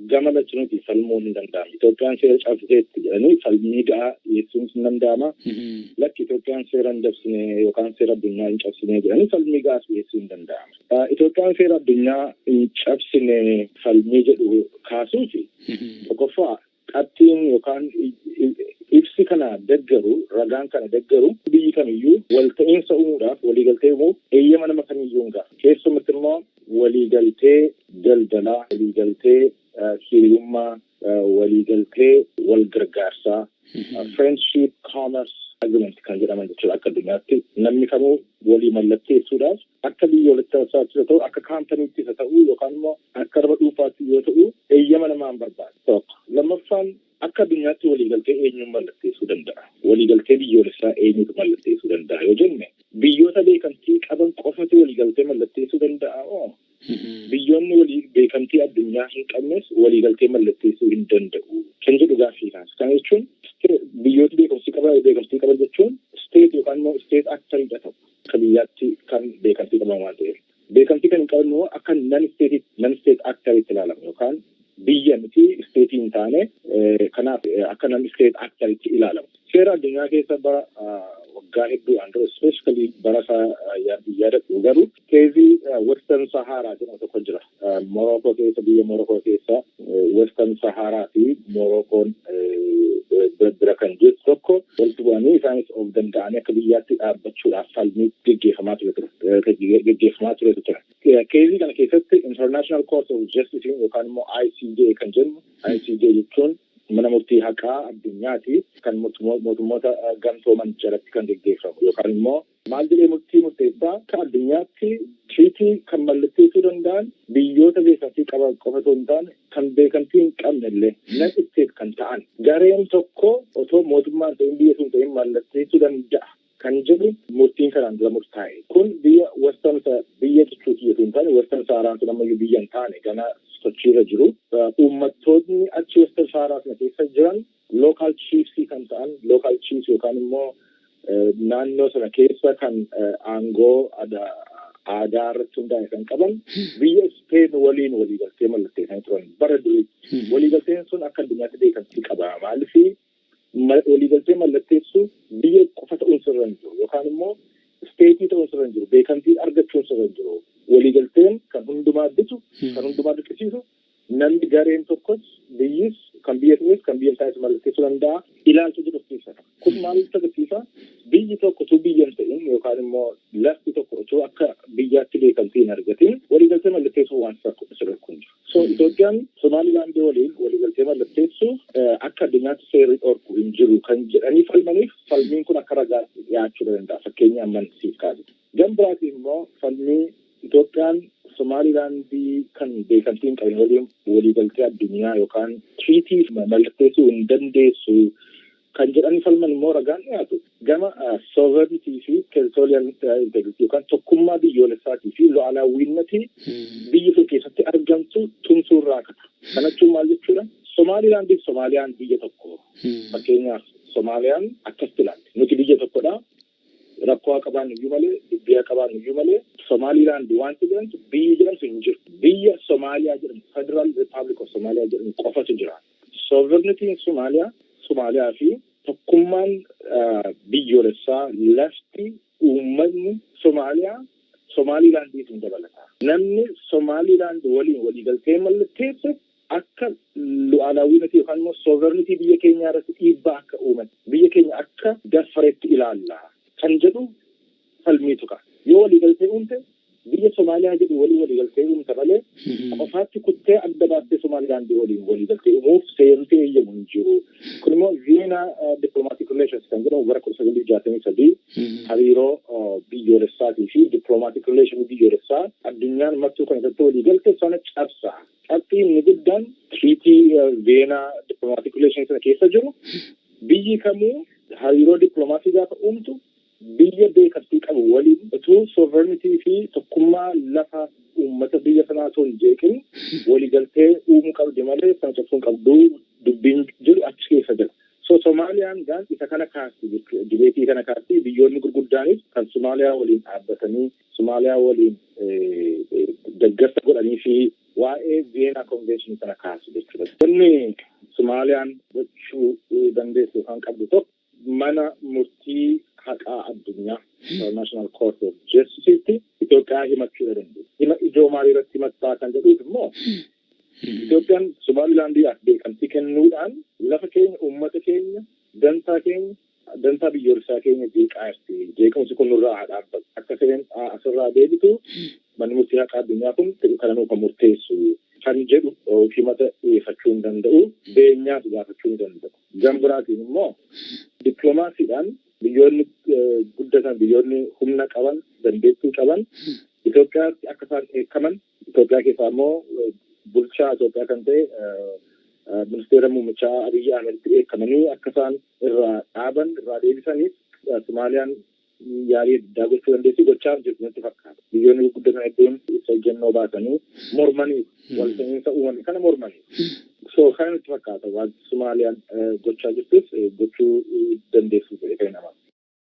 Gama lachuuti falmuun hin danda'amu. Itoophiyaan seera cabsiteetti jedhanii falmii ga'aa dhiyeessuun hin danda'ama. Lakki, Itoophiyaan seera hin dabsine yookaan seera addunyaa hin cabsine jedhanii falmii ga'aas dhiyeessuu hin danda'ama. Itoophiyaan seera addunyaa hin cabsine falmii jedhu kaasuufi, tokkoffaa, qabxiin yookaan ibsi kana deggaru, ragaan kana deggaru, biyyi kamiyyuu walta'iinsa uumuudhaaf, waliigaltee uumuuf eeyyama nama kamiyyuu hin gaafatu. Keessumatti immoo waliigaltee daldalaa, waliigaltee hiriyummaa, waliigaltee wal gargaarsaa, friendship commerce agreement kan jedhaman jechuudha. Akka addunyaatti namni kamuu walii mallatteessuudhaaf, akka biyyoolessaatti haa ta'u, akka kaampaniittis haa ta'u, yookaan immoo akka nama dhuunfaatti yoo ta'u, eeyyama namaa hin barbaadu. Tokko. Lammaffaan, akka addunyaatti waliigaltee eenyuun mallatteessuu danda'a? Waliigaltee biyyoolessaa eenyutu mallatteessuu danda'a yoo jenne, biyyoota beekamtii qaban qofatu waliigaltee mallatteessuu danda'a moo biyyoonni walii beekamtii addunyaa hin qabnes waliigaltee mallatteessuu hin danda'u kan jedhu gaaffii kaasa. Kana jechuun biyyooti beekamtii qaban jechuun state yookaan immoo state actoriidha ta'u. Akka biyyaatti kan beekamtii qaban waan ta'eef. Beekamtii kan hin qabne immoo akka non state actoriitti ilaalamu, yookaan biyya miti, state hin taane, kanaaf akka non state actoriitti ilaalamu. Seera addunyaa keessa bara waggaa hedduudhaan dura, specifically bara isaa yaadadhu garuu, case Western Sahara jedhamu tokko jira. Morokoo keessa, biyya Morokoo keessa, Western Sahara fi Morokoon bira kan jirtu tokko walitti bu'anii, isaanis of danda'anii akka biyyaatti dhaabbachuudhaaf falmii geggeeffamaa ture ture. Case kana keessatti International Court of Justice yookaan immoo ICJ kan jennu, ICJ jechuun mana murtii haqaa addunyaati, kan mootummoota gamtooman jalatti kan geggeeffamu, yookaan immoo maal jedhee murtii murteessaa? Akka addunyaatti treaty kan mallatteessuu danda'an biyyoota beekamtii qaban qofa osoo hin taane, kan beekamtii hin qabne illee, non state kan ta'an, gareen tokko otoo mootummaan ta'in, biyya sun ta'in mallatteessuu danda'a kan jedhu murtiin kanaan dura murtaa'e. Kun biyya Western, biyya jechuuti osoo hin taane, Western Saharaan sun ammayyuu biyya hin taane, gana sochiirra jiru. Uummattoonni achi Western Saharaa sana keessa jiran local chiefs kan ta'an, local chiefs yookaan immoo naannoo sana keessa kan aangoo aadaa irratti hundaa'e kan qaban, biyya Spain waliin waliigaltee mallatteessanii turan bara durii. Waliigalteen sun akka addunyaatti beekamtii qaba. Maaliif? Waliigaltee mallatteessuu biyya qofa ta'uun sirra hin jiru, yookaan immoo state ta'uun sirra hin jiru, beekamtii argachuun sirra hin jiru. Waliigalteen kan hundumaa bitu, kan hundumaa dirqisiisu, namni gareen tokkos, biyyis, kan biyya ta'es, kan biyya hin taa'es mallatteessuu danda'a ilaalcha jedhu of keessaa qaba. Kun maal agarsiisa? Biyyi tokko utuu biyya hin ta'in yookaan immoo lafti tokko utuu akka biyyaatti beekamtii hin argatin waliigaltee mallatteessuu waan sadarku hin jiru. So Itoophiyaan Somaalilaandii waliin waliigaltee mallatteessuu akka addunyaatti seerri dhorku hin jiru kan jedhanii falmaniif, falmiin kun akka ragaatti dhiyaachuu danda'a. Fakkeenya amman siif kaase. Gama biraatiin immoo falmii Itoophiyaan Somaalilaandii kan beekamtii hin qabne waliin waliigaltee addunyaa yookaan treaty mallatteessuu hin dandeessu kan jedhanii falman immoo, ragaan dhiyaatu gama sovereignty fi territorial integrity yookaan tokkummaa biyyoolessaatii fi lu'aalaawwinnati biyyi sun keessatti argamtu tumsuu irraa ka'a. Kana jechuun maal jechuudha? Somaalilaandii fi Somaaliyaan biyya tokko. Fakkeenyaaf, Somaaliyaan akkasitti ilaalti. Nuti biyya tokkodha. Rakkoo haa qabaannu iyyuu malee, dubbii haa qabaannu iyyuu malee, Somaalilaand wanti jedhamtu, biyyi jedhamtu hin jiru. Biyya Somaaliyaa jedhamtu, Federal Republic of Somalia jedhamu qofatu jira. Sovereignty Somaaliyaa, Somaaliyaa fi tokkummaan biyyoolessaa, lafti uummatni Somaaliyaa Somaalilaandiif hin dabalata. Namni Somaalilaand waliin waliigaltee mallatteesse akka lu'aalaawwinati yookaan immoo sovereignty biyya keenyaa irratti dhiibbaa akka uuman, biyya keenya akka daffaretti ilaalla kan jedhu falmiitu ka'a. Yoo waliigaltee uumte, biyya Somaaliyaa jedhu waliin waliigaltee uumta malee, qofaatti kuttee adda baastee Somaalilaandii waliin waliigaltee uumuuf seerri eeyyamu hin jiru. Kun immoo Vienna Diplomatic Relations kan jedhamu bara 1963 hariiroo biyyoolessaatii fi diplomatic relation biyyoolessaa addunyaan martuu kan irratti waliigalte sana cabsa. Cabxii inni guddaan treaty Vienna Diplomatic Relations sana keessa jiru, biyyi kamuu hariiroo dippiloomaasii gaafa uumtu biyya beekamtii qabu waliin utuu sovereignty fi tokkummaa lafa uummata biyya sanaa osoo hin jeeqin waliigaltee uumuu qabdi malee sana cabsuu hin qabdu dubbiin jiru achi keessa jira. So Somaaliyaan gaan isa kana kaasti jechuudha. Debate kana kaasti. Biyyoonni gurguddaanis kan Somaaliyaa waliin dhaabbatanii, Somaaliyaa waliin deeggarsa godhanii fi waa'ee Vienna Convention kana kaasu jechuudha. Wanni Somaaliyaan gochuu dandeessu kan qabdu tokko, mana murtii haqaa addunyaa, International Court of Justice, Itoophiyaa himachuu dandeessu. Hima ijoo maalii irratti himattaa kan jedhuuf immoo, Itoophiyaan Somaalilaandiidhaaf beekamtii kennuudhaan lafa keenya, uummata keenya, dantaa keenya, dantaa biyyoolessaa keenya jeeqaa jirti. Jeequmsi kun nurraa haa dhaabbatu. Akka isheen asirraa deebitu manni murtii haqaa addunyaa kun kana nuuf kan murteessu kan jedhu himata dhiyeeffachuu hin danda'u. Beenyaas gaafachuu ni danda'u. Gama biraatiin immoo dippiloomaasiidhaan biyyoonni guddatan, biyyoonni humna qaban, dandeettii qaban Itoophiyaatti akka isaan dheekkaman, Itoophiyaa keessaa immoo bulchaa Itoophiyaa kan ta'e ministeera muummichaa Abiyyi Ahmeditti dheekkamanii akka isaan irraa dhaaban, irraa deebisaniif Somaaliyaan yaalii adda addaa gochuu dandeessi, gochaa jirtu natti fakkaata. Biyyoonni gurguddatan hedduun ibsa ejjennoo baasanii mormanii, walta'iinsa uumame kana mormanii. So kana natti fakkaata wanti Somaaliyaan gochaa jirtus, gochuu dandeessu jedhee kan nama.